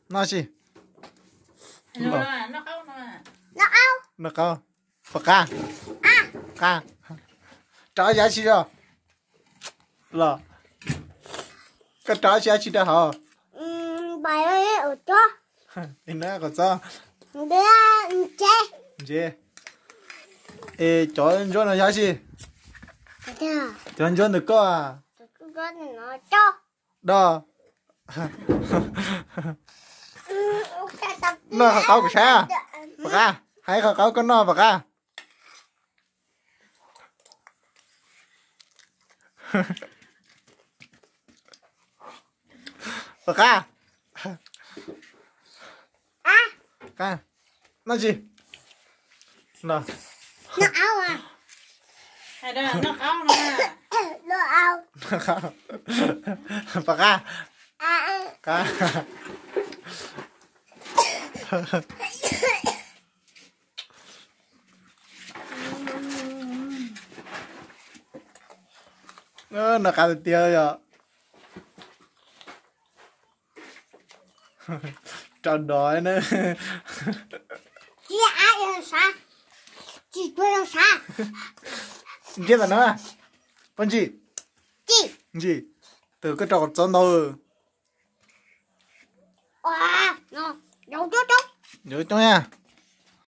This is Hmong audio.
Noj si. Noj qaub. Noj qaub. Pom qab. Qab. Rov xyav si os. Los. Koj rov xyav si rau hauv. Ntse. Es cov ntsuab no xyav si. Cov ntsuab ntawm koj. Do. Noj qhov qaub kuv saib. Pom qab. Hais qhov qaub koj noj pom qab. Pom qab. Qab. Noj tsi? Noj. Pom qab. Qab. Noj qab tiag tiag yom. Rau dov na. Ntsia ntawm no. Poj ntsis. Ntsis. Tus koj rau qhov txob ntau. Yuav coob na.